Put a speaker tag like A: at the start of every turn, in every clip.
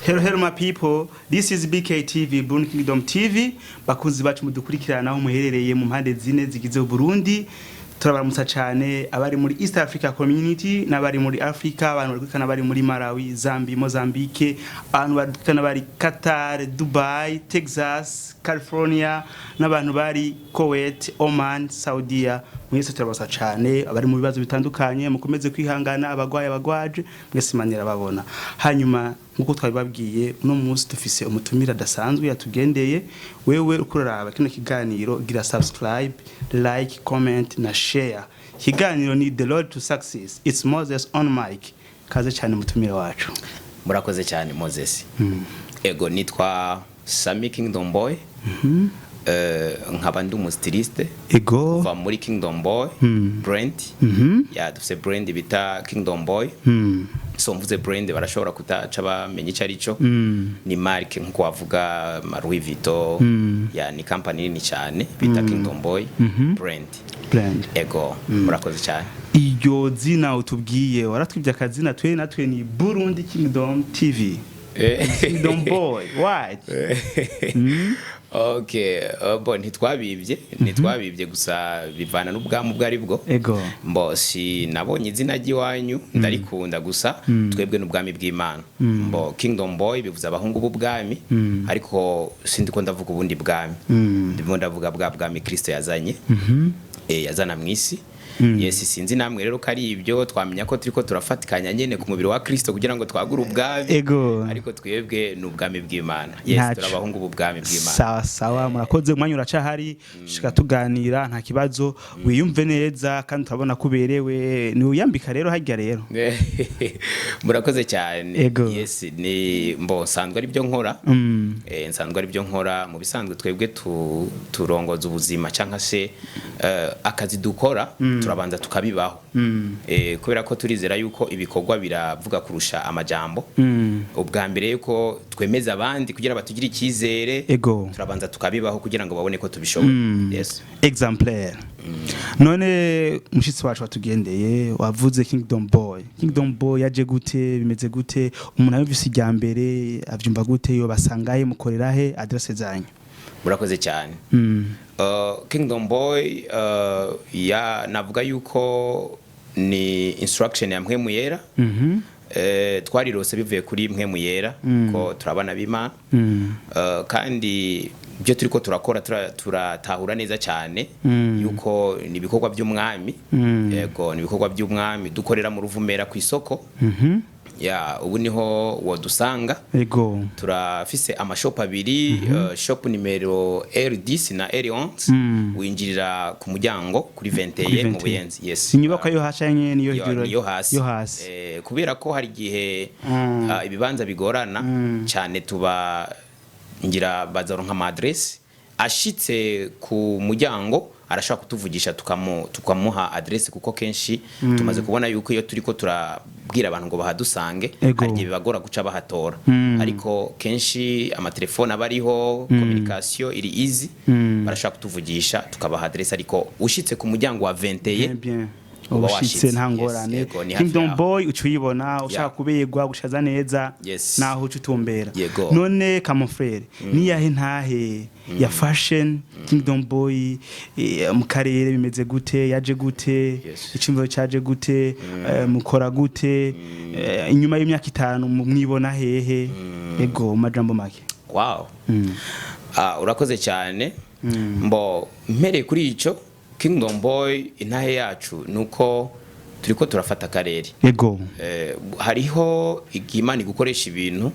A: Hello, hello my people. This is BKTV, Burundi Kingdom TV. Bakunzi bacu mudukurikirana aho muherereye mu mpande zine zigize Burundi. Turabaramutsa cyane abari muri East Africa Community n'abari muri Africa, abantu badukurikirana bari muri Malawi, Zambia, Mozambique, abantu badukurikirana bari Qatar, Dubai, Texas, California, n'abantu bari Kuwait, Oman, Saudiya. Mwese turabasa cyane abari mu bibazo bitandukanye, mukomeze kwihangana, abagwaye, abagwaje, mwese Imana irababona. Hanyuma nkuko twabibabwiye, uno munsi dufise umutumire adasanzwe yatugendeye. Wewe uko uraraba kino kiganiro, gira subscribe, like, comment na share. Ikiganiro ni The Road to Success. It's Moses on mic. Kaze cyane, mutumire wacu.
B: Murakoze cyane, Moses. Ego, nitwa Sami Kingdom Boy, nkaba ndi umu styliste kuva muri Kingdom Boy brand. Ya, dufise brand bita Kingdom Boy. So mvuze brand barashobora kutaca bamenya icyo ari cyo. Ni marque nkuko wavuga ma Louis Vuitton. Ya, ni company nini cyane bita Kingdom Boy brand.
A: Brand.
B: Ego, murakoze cyane.
A: Iryo zina utubwiye, waratwibye akazina. Twe natwe ni Burundi Kingdom TV. Kingdom Boy, why?
B: Okay, bo ntitwabibye, gusa bivana n'ubwami ubwo ari bwo. Mbo si nabonye izina ry'iwanyu ndarikunda, gusa twebwe n'ubwami bw'Imana. Mbo Kingdom Boy bivuze abahungu b'ubwami, ariko sindiko ndavuga ubundi bwami, ndimo ndavuga bwa bwami Kristo yazanye, yazana mu isi. Yes, sinzi namwe rero ko ari ibyo twamenya ko turiko turafatikanya nyene ku mubiri wa Kristo kugira ngo twagure ubwami. Ariko twebwe ni ubwami bw'Imana. Yes.
A: Ntaco.
B: Turabahungu b'ubwami bw'Imana.
A: Sawa sawa, murakoze. Umwanya uracahari, shika tuganira, nta kibazo, wiyumve neza kandi turabona ko uberewe. Ni uyambika rero harya rero.
B: Murakoze cyane. Yes, ni mbo nsanzwe ari byo nkora. Nsanzwe ari byo nkora mu bisanzwe. Twebwe turongoza ubuzima cyangwa se akazi dukora turabanza tukabibaho, kubera ko turizera yuko ibikorwa biravuga kurusha amajambo. Ubwa mbere yuko twemeza abandi kugira batugire icyizere, turabanza tukabibaho kugira ngo babone ko tubishoboye. Yes.
A: Exemplaire. None mushitsi wacu watugendeye, wavuze Kingdom Boy. Kingdom Boy yaje gute? Bimeze gute? Umuntu ayumvise irya mbere avyumva gute? Yo basangaye mukorera he? Adresse zanyu?
B: Murakoze cyane. Kingdom Boy, ya, navuga yuko ni instruction ya Mpwemu Yera. Twarirose bivuye kuri Mpwemu Yera ko turabana b'Imana. Kandi ibyo turiko turakora turatahura neza cyane yuko ni ibikorwa by'umwami. Yego, ni ibikorwa by'umwami. Dukorera mu Ruvumera ku isoko. Ya, ubu niho wodusanga. Turafise amashopu abiri, shop nimero R10 na R11. Winjirira ku muryango kuri 21 mu
A: 21.
B: Buyenzi. Yes.
A: Inyubako yo hasi niyo
B: Yo,
A: hejuru?
B: niyo hasi.
A: Yo hasi.
B: Kubera ko hari igihe ibibanza bigorana cyane, tuba ngira bazaronka ama adresse. Ashitse ku muryango arashobora kutuvugisha, tukamuha adresse, kuko kenshi tumaze kubona yuko iyo turiko turabwira abantu ngo bahadusange, hari igihe bibagora guca bahatora. Ariko kenshi amatelefone aba ariho, communication iri easy, barashobora kutuvugisha tukabaha adresse. Ariko ushitse ku muryango wa 21,
A: Bien, bien.
B: uba
A: ushitse
B: washitse.
A: nta
B: Yes,
A: ngorane.
B: yego, ni hafi
A: Kingdom
B: yaho.
A: Boy uca uyibona ushaka kuberwa gushaza neza, naho uca utumbera. None kamofrere, niyahe ntahe ya fashion Kingdom Boy, mu karere bimeze gute? Yaje gute? Icumviro caje gute? Mukora gute? Inyuma y'imyaka 5 mwibona hehe? Ego, mu majambo make.
B: Wow. Ah, urakoze cyane. Mbo mpereye kuri ico, Kingdom Boy intahe yacu nuko turiko turafata akarere. Hariho igihe Imana igukoresha ibintu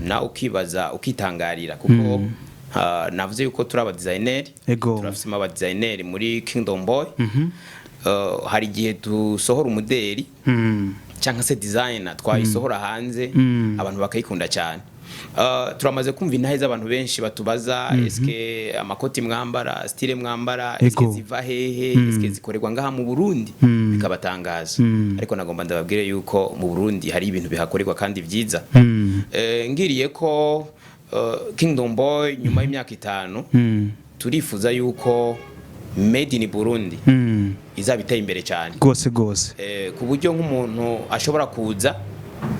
B: nawe ukibaza, ukitangarira, kuko navuze yuko turi aba designer. Turafisemo aba designer muri Kingdom Boy. Hari igihe dusohora umuderi cyangwa se designer, twayisohora hanze abantu bakayikunda cyane. Turamaze kumva intahe z'abantu benshi batubaza: eske amakoti mwambara, style mwambara, eske ziva hehe? Eske zikorerwa ngaha mu Burundi? Bikabatangaza. Ariko nagomba ndababwire yuko mu Burundi hari ibintu bihakorerwa kandi byiza. Ngiriye ko Kingdom Boy nyuma y'imyaka 5 turifuza yuko made in Burundi izaba iteye imbere cyane.
A: Gose gose.
B: Ku buryo nk'umuntu ashobora kuza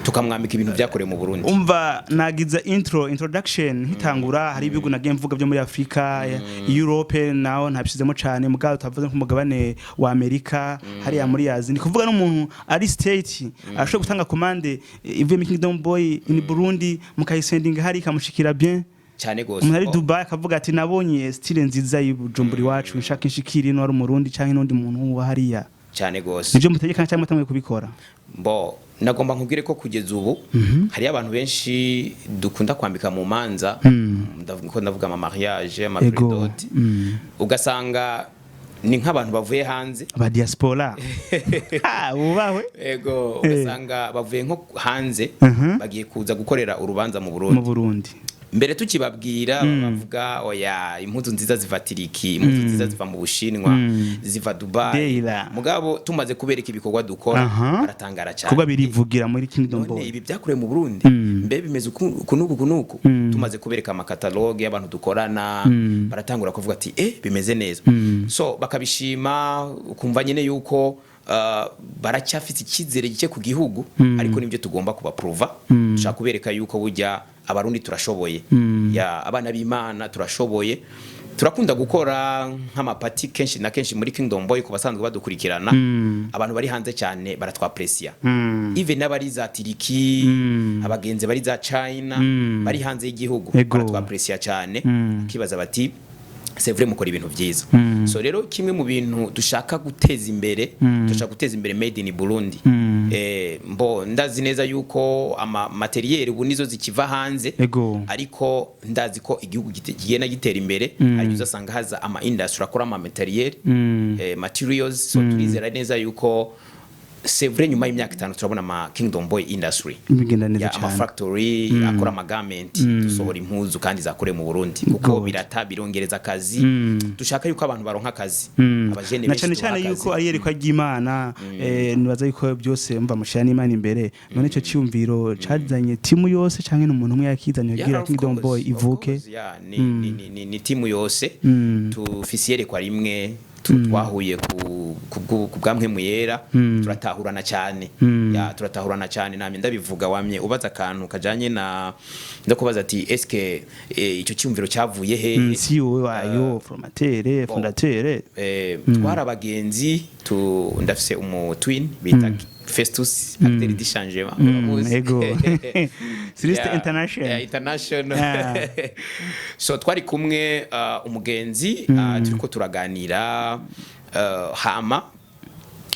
B: Tukamwambika ibintu byakorewe mu Burundi.
A: Umva, nagiza introduction nkitangura, hari ibihugu nagiye mvuga byo muri Afrika, Europe naho ntabishizemo cyane, mugabo tavuze nk'umugabane wa Amerika, hariya muri Azi. Ni kuvuga n'umuntu ari state ashobora gutanga commande ivuye mu Kingdom Boy in Burundi, mukayisendinga hari ikamushikira bien.
B: Cyane gose.
A: Umuntu ari Dubai akavuga ati: "Nabonye style nziza y'Ibujumbura iwacu, nshaka inshikiri ino", ari umurundi canke n'undi muntu wa hariya.
B: Cyane gose.
A: Nivyo mutegeka cyangwa mutanguye kubikora?
B: Bo, nagomba nkubwire ko kugeza ubu hariyo abantu benshi dukunda kwambika mu manza, ndavuga ko ndavuga ama mariage, ama pré-dot, ugasanga ni nk'abantu bavuye hanze.
A: Aba diaspora. Ah, bubahwe.
B: Ego, ugasanga bavuye nko hanze, bagiye kuza gukorera urubanza mu Burundi.
A: Mu Burundi.
B: Mbere tukibabwira bavuga: "Oya, impuzu nziza ziva Tiriki, impuzu nziza ziva mu Bushinwa, ziva Dubai."
A: Deila.
B: Mugabo tumaze kubereka ibikorwa dukora, baratangara cyane.
A: Kuba birivugira muri Kingdom
B: None
A: Boy.
B: ibi byakorewe mu Burundi, mbe bimeze uku uku n'uku uku n'uku? Tumaze kubereka ama catalogue y'abantu dukorana, baratangura kuvuga ati: "Eh, bimeze neza." So bakabishima, ukumva nyine yuko baracyafite icyizere gike ku gihugu, ariko nibyo tugomba kubaprova. Dushaka kubereka yuko burya Abarundi turashoboye, ya abana b'Imana turashoboye. Turakunda gukora nk'ama party kenshi na kenshi muri Kingdom Boy. Ku basanzwe badukurikirana, abantu bari hanze cyane baratwapresiya, even n'abari za Tiriki, abagenzi bari za China, bari hanze y'igihugu, baratwapresiya cyane, akibaza bati: "C'est vrai, mukora ibintu byiza." So rero kimwe mu bintu dushaka guteza imbere, dushaka guteza imbere made in Burundi. Mbo ndazi neza yuko ama matériel ubu nizo zikiva hanze, ariko ndazi ko igihugu kigenda gitera imbere, ariko uzasanga haza ama industry akora ama matériel, materials. So turizera neza yuko, c'est vrai, nyuma y'imyaka 5 turabona ama Kingdom Boy industry
A: Bigenda neza
B: ya ama
A: cyane.
B: factory akora ama garment, dusohora impuzu kandi zakorewe mu Burundi, kuko birata birongereza akazi. Dushaka yuko abantu baronka akazi, abajene
A: Na
B: benshi
A: cyane
B: tubaha
A: cyane
B: akazi.
A: yuko ari yerekwa ry'Imana, nibaza yuko byose mva mushira n'Imana imbere. None ico cyumviro cazanye timu yose canke n'umuntu umwe yakizanye kugira
B: of
A: Kingdom
B: course,
A: Boy
B: of
A: ivuke?
B: course, yeah, ni timu yose. Tufise iyerekwa rimwe, twahuye ku bwa Mpwemu Yera, turatahurana cyane. Ya, turatahurana cyane. Namye ndabivuga, wamye ubaza akantu kajanye na ndakubaza ati: "Eske icyo cyumviro cyavuye he?"
A: Si wowe wayo formateur, fondateur?
B: Twari abagenzi, tu ndafise umu twin bita Festus, acteur du changement, uramuzi?
A: Ego, Celeste
B: Yeah,
A: International.
B: yeah, international. So twari kumwe, umugenzi, turiko turaganira, hama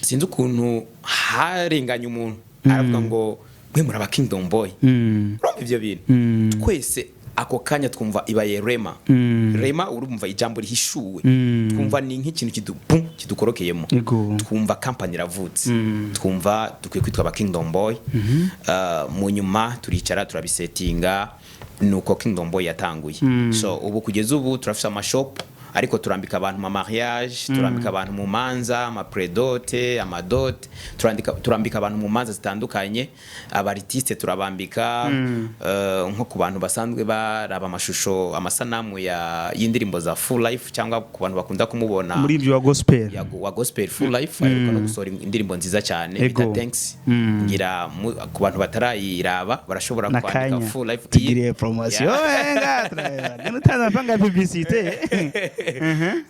B: sinzi ukuntu harenganye umuntu aravuga ngo: "Mwe muraba Kingdom Boy." Urumva ivyo bintu, twese ako kanya twumva ibaye rhema. Rhema, urumva ijambo rihishuwe, twumva ni nk'ikintu bum, kidukorokeyemo. Twumva company iravutse, twumva dukwiye kwitwa aba Kingdom Boy. Mu nyuma turicara turabisetinga, nuko Kingdom Boy yatanguye. So ubu kugeza ubu turafise ama shop, ariko turambika abantu mu mariage, turambika abantu mu manza, ama pré-dot, ama dot, turambika abantu mu manza zitandukanye, aba artiste turabambika. Nko ku bantu basanzwe baraba amashusho, amasanamu ya y'indirimbo za Full Life, cyangwa ku bantu bakunda kumubona
A: Muri ibyo wa gospel.
B: Ya wa gospel Full Life, aheruka no gusohora indirimbo nziza cyane bita Thanks. Ngira ku bantu batarayiraba barashobora kwandika
A: Nakanya
B: Full Life.
A: Tugiriye promotion.
B: Yeah.
A: Nutanze amafaranga ya publicité.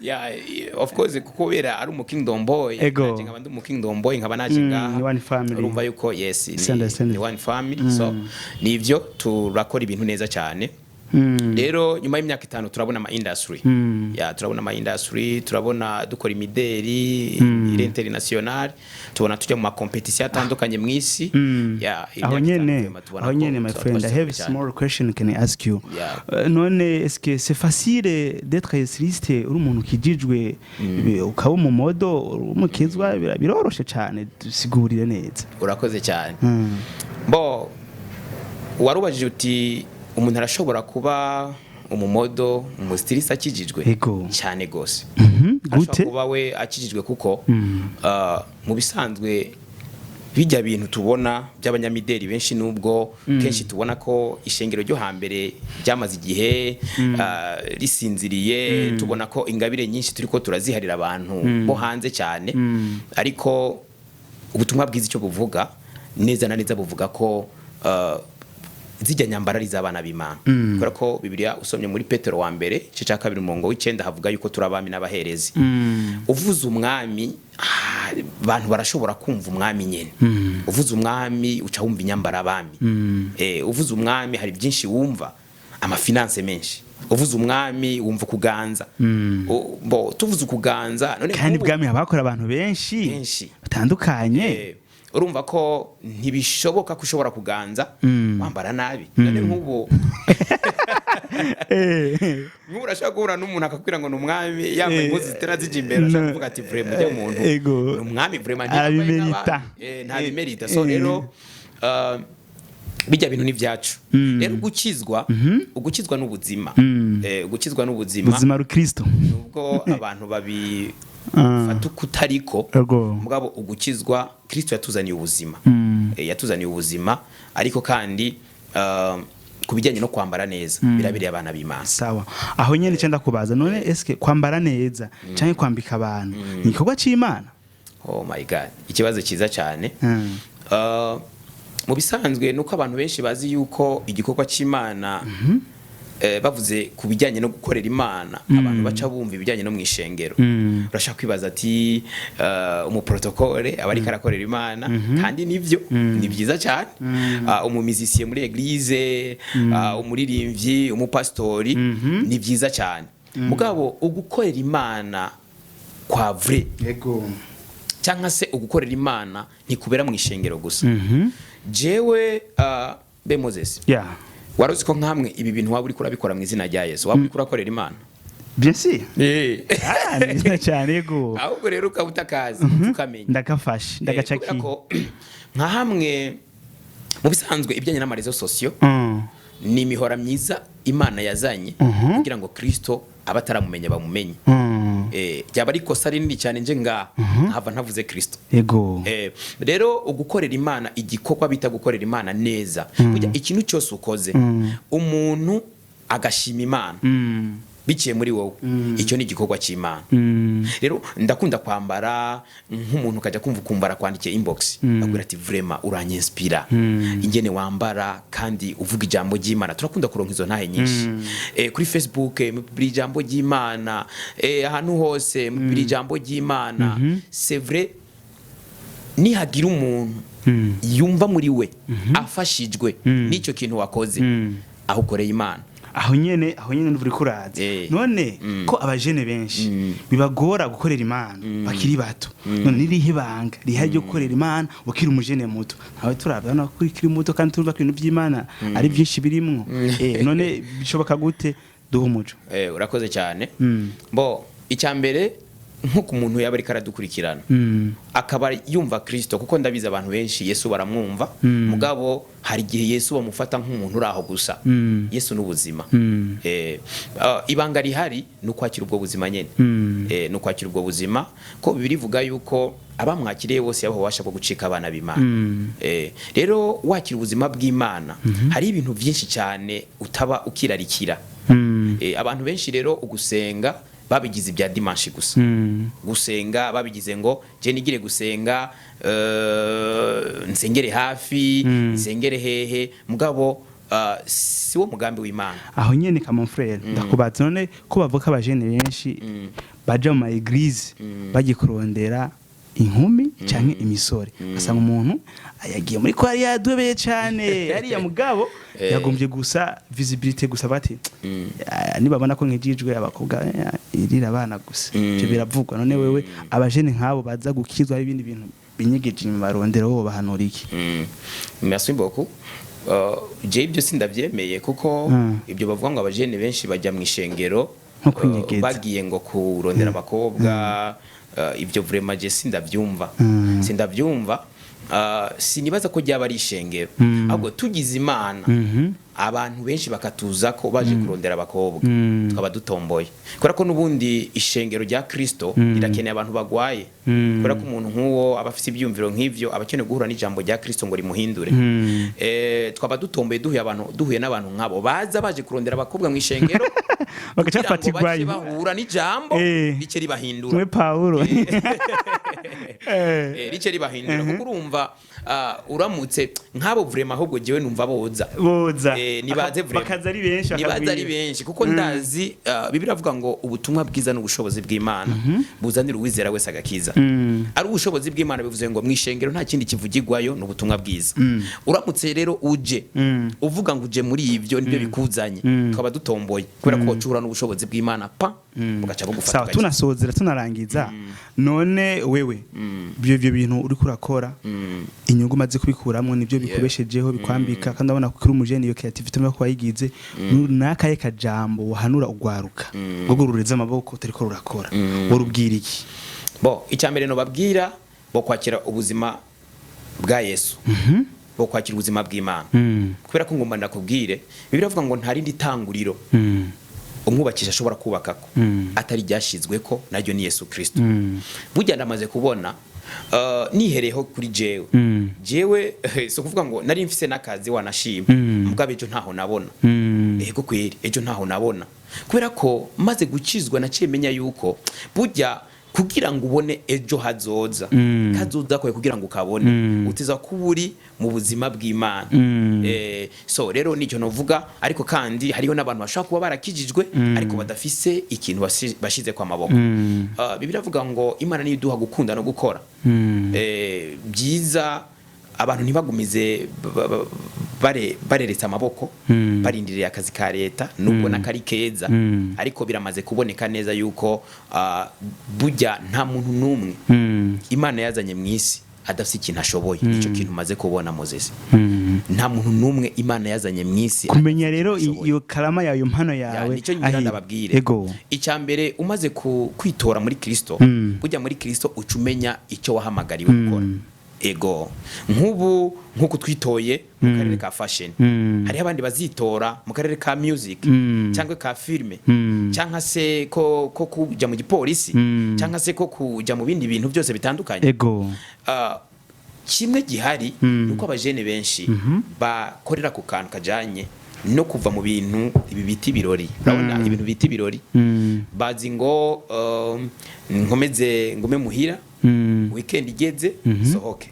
B: Yeah, of course, kubera ari umu Kingdom Boy, nanje nkaba ndi umu Kingdom Boy, nkaba naje ngaha.
A: Ni one family.
B: Urumva yuko yes,
A: Understand.
B: ni one family. So nivyo, turakora ibintu neza cyane. Rero nyuma y'imyaka 5 turabona ama industry, ya turabona ama industry, turabona dukora imideri iri international, tubona tujya mu ma competition atandukanye mu isi. Ya,
A: Aho
B: imyaka 5
A: nyene
B: vraiment tubona
A: aho
B: ko
A: nyene, my friend, I have a
B: cyane.
A: small question. Can I ask you?
B: Yeah.
A: None est-ce que c'est facile d'être styliste uri umuntu ukijijwe, ukaba umu model, uri umukizwa? Biroroshe cyane? Dusigurire neza.
B: Urakoze cyane. Bo, warubajije uti: "Umuntu arashobora kuba umu model, umu styliste akijijwe?" Cyane gose. Arashobora
A: Gute?
B: kuba we akijijwe, kuko mu bisanzwe bijya bintu tubona by'abanyamideli benshi, nubwo kenshi tubona ko ishengero ryo hambere ryamaze igihe risinziriye, tubona ko ingabire nyinshi turiko turaziharira abantu bo hanze cyane, ariko ubutumwa bwiza icyo buvuga neza na neza buvuga ko zijya nyambara ari iz'abana b'Imana, kubera ko Bibiliya, usomye muri Petero wa mbere igice cya 2 umurongo w'9, havuga yuko turi abami n'abaherezi. Uvuze umwami, abantu barashobora kumva umwami nyene. Uvuze umwami, uca wumva inyambara abami. Uvuze umwami, hari byinshi wumva, ama finances menshi. Uvuze umwami, wumva ukuganza. Bo tuvuze ukuganza none
A: Kandi
B: nk'ubu-
A: bwami habakora abantu benshi
B: Benshi.
A: batandukanye.
B: Urumva ko ntibishoboka ko ushobora kuganza wambara nabi. None nk'ubu urashobora guhura n'umuntu akakubwira ngo ni umwami, yambaye impuzu zitera zijya imbere, ashobora kuvuga ati: "Vraiment, ujya muntu ni umwami, vraiment ntiyambaye
A: Arabimerita.
B: nk'abandi." Ntabimerita. So rero bijya bintu ni byacu. Rero ugukizwa n'ubuzima. Gukizwa n'ubuzima.
A: Buzima rukristo.
B: Nubwo abantu babifata uko utariko, mugabo ugukizwa, Kristo yatuzaniye ubuzima. Yatuzaniye ubuzima, ariko kandi ku bijyanye no kwambara neza, birabereye abana b'Imana.
A: Sawa, aho nyene icyo ndakubaza: none eske kwambara neza canke kwambika abantu ni igikorwa c'Imana?
B: Oh my God, ikibazo cyiza cyane. Mu bisanzwe nuko abantu benshi bazi yuko igikorwa cy'Imana, bavuze ku bijyanye no gukorera Imana, abantu baca bumva ibijyanye no mu ishengero. Urashaka kwibaza ati umuprotokole aba ariko arakorera Imana, kandi nibyo, ni byiza cyane. Umu musicien muri église, umuririmbyi, umupasitori, ni byiza cyane. Mugabo ugukorera Imana kwa vrai, cyangwa se ugukorera Imana, ntikubera mu ishengero gusa. Jewe be Moses, wari uzi ko nkamwe ibi bintu waba uriko urabikora mu izina rya Yesu, waba uriko urakorera Imana?
A: Bien sûr. Ah, ni byiza cyane, yego.
B: Ahubwo rero ukaba utakazi, ukamenya.
A: Ndagafashe.
B: Kubera
A: Ndagacakiye.
B: ko nka hamwe mu bisanzwe ibijyanye n'ama réseaux sociaux ni imihora myiza Imana yazanye kugira ngo Kristo abataramumenya bamumenye. Byaba ari ikosa rinini cyane nje ngaha nkava ntavuze Kristo. Rero ugukorera Imana, igikorwa bita gukorera Imana neza, burya ikintu cyose ukoze umuntu agashima Imana biciye muri wowe, icyo ni igikorwa cy'Imana. Rero ndakunda kwambara, nk'umuntu ukajya kumva ukumva arakwandikiye inbox, akubwira ati: "Vraiment uranyinspira ingene wambara kandi uvuga ijambo ry'Imana." Turakunda kuronka izo ntahe nyinshi kuri Facebook, mubwira ijambo ry'Imana, ahantu hose mubwira ijambo ry'Imana. C'est vrai, nihagira umuntu yumva muri we afashijwe n'icyo kintu wakoze, aho ukoreye Imana.
A: Aho nyene uri kuraza. None ko abajene benshi bibagora gukorera Imana bakiri bato, none nirihe banga rihari ryo gukorera Imana ukiri umujene muto? Ntawe turabona ko ukiri muto, kandi turumva ko ibintu by'Imana ari byinshi birimwo. None bishoboka gute? Duha umuco.
B: Urakoze cyane. Bo icya mbere, nk'uko umuntu yaba ariko aradukurikirana akaba yumva Kristo, kuko ndabizi abantu benshi Yesu baramwumva, mugabo hari igihe Yesu bamufata nk'umuntu uri aho gusa. Yesu n'ubuzima. Ibanga rihari ni ukwakira ubwo buzima nyene. Ni ukwakira ubwo buzima, ko Bibiliya ivuga yuko abamwakiriye bose yabaha ububasha bwo gucika abana b'Imana. Rero wakira ubuzima bw'Imana, hari ibintu byinshi cyane utaba ukirarikira. Abantu benshi rero ugusenga babigize ibya dimanche gusa. Gusenga babigize ngo je nigire gusenga, nsengere hafi, nsengere hehe, mugabo si wo mugambi w'Imana.
A: Aho nyene ka mon frère, ndakubaza: none ko bavuga abajene benshi baja mu ma église bagiye kurondera inkumi canke imisore, ugasanga umuntu yagiye muri kwari yadobeye cane yariya, mugabo yagombye gusa visibilité gusa, bati: "Ah, nibabona ko nkijijwe, abakobwa irira abana gusa." Ivyo biravugwa. None wewe, abajene nk'abo baza gukizwa hari ibindi bintu binyegeje inyuma barondera, bo bahanura iki?
B: Merci beaucoup. Je ibyo sindavyemeye, kuko ibyo bavuga ngo abajene benshi bajya mu ishengero
A: Nko kwinyegeza.
B: Bagiye ngo kurondera abakobwa, ibyo vraiment je sindavyumva. Sindavyumva. Sinibaza ko ryaba ari ishengero, ahubwo tugize Imana abantu benshi bakatuza ko baje kurondera abakobwa, tukaba dutomboye, kubera ko n'ubundi ishengero rya Kristo rirakeneye abantu bagwaye, kubera ko umuntu nk'uwo aba afite ibyumviro nk'ivyo aba akeneye guhura n'ijambo rya Kristo ngo rimuhindure. Twaba dutomboye duhuye abantu, duhuye n'abantu nk'abo baza baje kurondera abakobwa mu ishengero
A: Bagaca
B: kugira ngo bace
A: bafatirwayo.
B: bahura n'ijambo rice ribahindura.
A: Mwe Paulo.
B: Rice ribahindura, kuko urumva uramutse nk'abo vraiment, ahubwo jewe numva boza.
A: Boza.
B: Nibaze vraiment.
A: Bakaza ari benshi.
B: Nibaze ari
A: Bakagwira.
B: benshi, kuko ndazi Bibiliya iravuga ngo ubutumwa bwiza n'ubushobozi bw'Imana buzanira uwizera wese agakiza. Ari ubushobozi bw'Imana, bivuze ngo mu ishengero nta kindi kivugirwayo, ni ubutumwa bwiza. Uramutse rero uje uvuga ngo uje muri ibyo nibyo bikuzanye, tukaba dutomboye, kubera ko wacura n'ubushobozi bw'Imana pa bugaca bugufata
A: Sawa.
B: ugakira.
A: Tunasozera, tunarangiza, none wewe ibyo bintu uriko urakora, inyungu umaze kubikuramwo, nibyo bikubeshejeho, bikwambika, kandi urabona ko uri umujene, iyo creativity urimo ko wayigize, nakaye kajambo wahanura ugwaruka rwo rureze amaboko utariko rurakora, worubwira iki?
B: Bo, icya mbere nobabwira, bo kwakira ubuzima bwa Yesu, bo kwakira ubuzima bw'Imana, kubera ko ngomba ndakubwire, Bibiliya iravuga ngo nta rindi tanguriro umwubakisha ashobora kubakako atari ryashizwe ko naryo ni Yesu Kristo. Burya ndamaze kubona, nihereyeho kuri jewe, jewe si ukuvuga ngo nari mfise n'akazi wanashima, mugabo ejo ntaho nabona. Ego kweri, ejo ntaho nabona, kubera ko maze gukizwa naciye menya yuko burya kugira ngo ubone ejo hazoza, kazoza kwawe, kugira ngo ukabone, utiza kuba uri mu buzima bw'Imana. So rero nicyo novuga, ariko kandi hariho n'abantu bashobora kuba barakijijwe ariko badafise ikintu bashize kwa maboko. Bibiliya iravuga ngo Imana niyo iduha gukunda no gukora. Byiza abantu ntibagumize bareretse amaboko barindiriye akazi ka leta, nubwo n'akari keza, ariko biramaze kuboneka neza yuko burya nta muntu n'umwe Imana yazanye mu isi adafite ikintu ashoboye. Nicyo kintu maze kubona, Moses, nta muntu n'umwe Imana yazanye mu isi
A: Kumenya rero
B: ashoboye.
A: iyo karama yawe, iyo mpano
B: Ya,
A: yawe.
B: nicyo ngira ndababwire. Icya mbere, umaze kwitora muri Kristo, ujya muri Kristo uca umenya icyo wahamagariwe gukora. Ego, nk'ubu nk'uko twitoye mu karere ka fashion, hariho abandi bazitora mu karere ka music cyangwa ka filme, cyangwa se ko kujya mu gipolisi, cyangwa se ko kujya mu bindi bintu byose bitandukanye. Kimwe gihari ni uko abajene benshi bakorera ku kantu kajanye no kuva mu bintu ibi bita ibirori. Urabona ibintu bita ibirori, bazi ngo nkomeze ngume muhira, weekend igeze sohoke.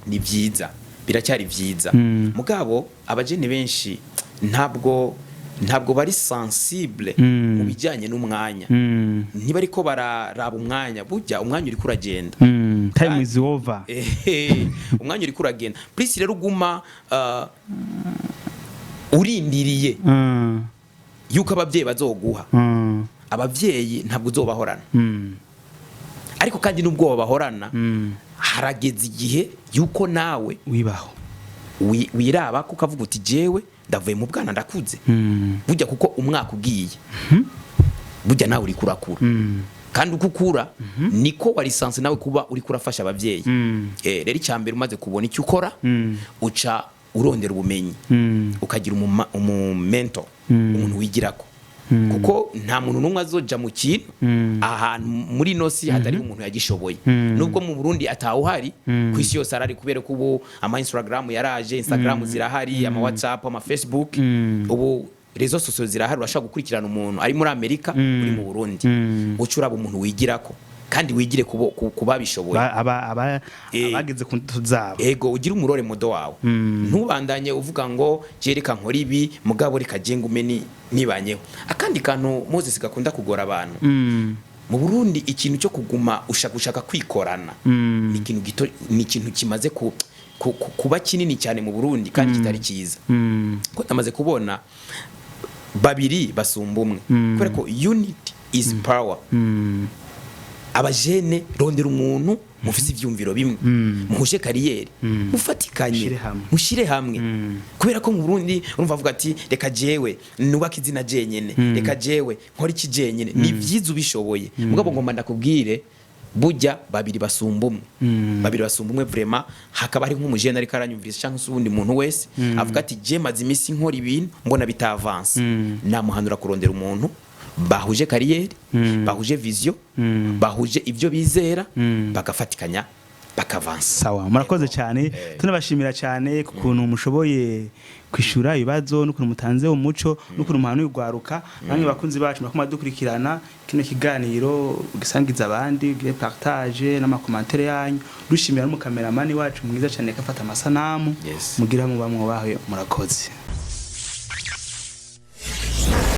B: Ni byiza, biracyari byiza, mugabo abajene benshi ntabwo bari sensible mu bijyanye n'umwanya, ntibariko bararaba umwanya. Burya umwanya uriko uragenda.
A: Time is over.
B: Ehe, umwanya uriko uragenda. Please rero, uguma urindiriye yuko ababyeyi bazoguha, ababyeyi ntabwo uzobahorana. Ariko kandi nubwo babahorana, harageze igihe yuko nawe
A: wibaho.
B: Wiraba ko ukavuga uti jewe ndavuye mu bwana, ndakuze. Burya kuko umwaka ugiye, burya nawe uriko urakura, kandi uko ukura niko wa lisansi nawe kuba uriko urafasha ababyeyi. Rero icya mbere, umaze kubona icyo ukora, uca urondera ubumenyi, ukagira umu mentor, umuntu wigirako, kuko nta muntu n'umwe azoja mu kintu ahantu muri ino si hatari umuntu yagishoboye. Nubwo mu Burundi atawuhari, ku isi yose arari, kubera ko ubu ama Instagram yaraje, Instagram zirahari, ama WhatsApp, ama Facebook, ubu réseaux sociaux zirahari. Urashobora gukurikirana umuntu ari muri Amerika uri mu Burundi. Uca uraba umuntu wigirako, kandi wigire ku babishoboye.
A: Abageze ku ndoto zabo.
B: Ego, ugira umu role model wawe. Ntubandanye uvuga ngo je reka nkora ibi, mugabo reka je ngume nibanyeho. Akandi kantu, Moses, gakunda kugora abantu mu Burundi, ikintu cyo kuguma ushaka gushaka kwikorana, ni ikintu gito, ni ikintu kimaze kuba kinini cyane mu Burundi kandi kitari cyiza, ko namaze kubona babiri basumba umwe, kubera ko unity is power. Abajene, rondera umuntu mufise ivyumviro bimwe, muhuje carrière, mufatikanye.
A: Mushire hamwe.
B: Mushire hamwe, kubera ko mu Burundi urumva avuga ati reka jewe nubake izina jenyene, reka jewe nkora iki jenyene. Ni vyiza ubishoboye, mugabo ngomba ndakubwire, burya babiri basumba umwe, babiri basumba umwe vraiment. Hakaba hari nk'umujene ariko aranyumvise, cyangwa se uwundi muntu wese avuga ati je maze iminsi nkora ibintu mbona bitavanse, namuhanura kurondera umuntu bahuje carrière, bahuje vision, bahuje ibyo bizera, bagafatikanya. Bakavansa.
A: Sawa, murakoze cyane. Tunabashimira cyane ku kuntu mushoboye kwishura ibibazo, n'ukuntu mutanze umuco, n'ukuntu muhanuye urwaruka. Namwe bakunzi bacu murakoma dukurikirana kino kiganiro, gisangiza abandi, gire partage n'ama commentaires yanyu. Dushimira n'umukameramani wacu mwiza cyane kafata amasanamu. Mugira muba mwubahe, murakoze.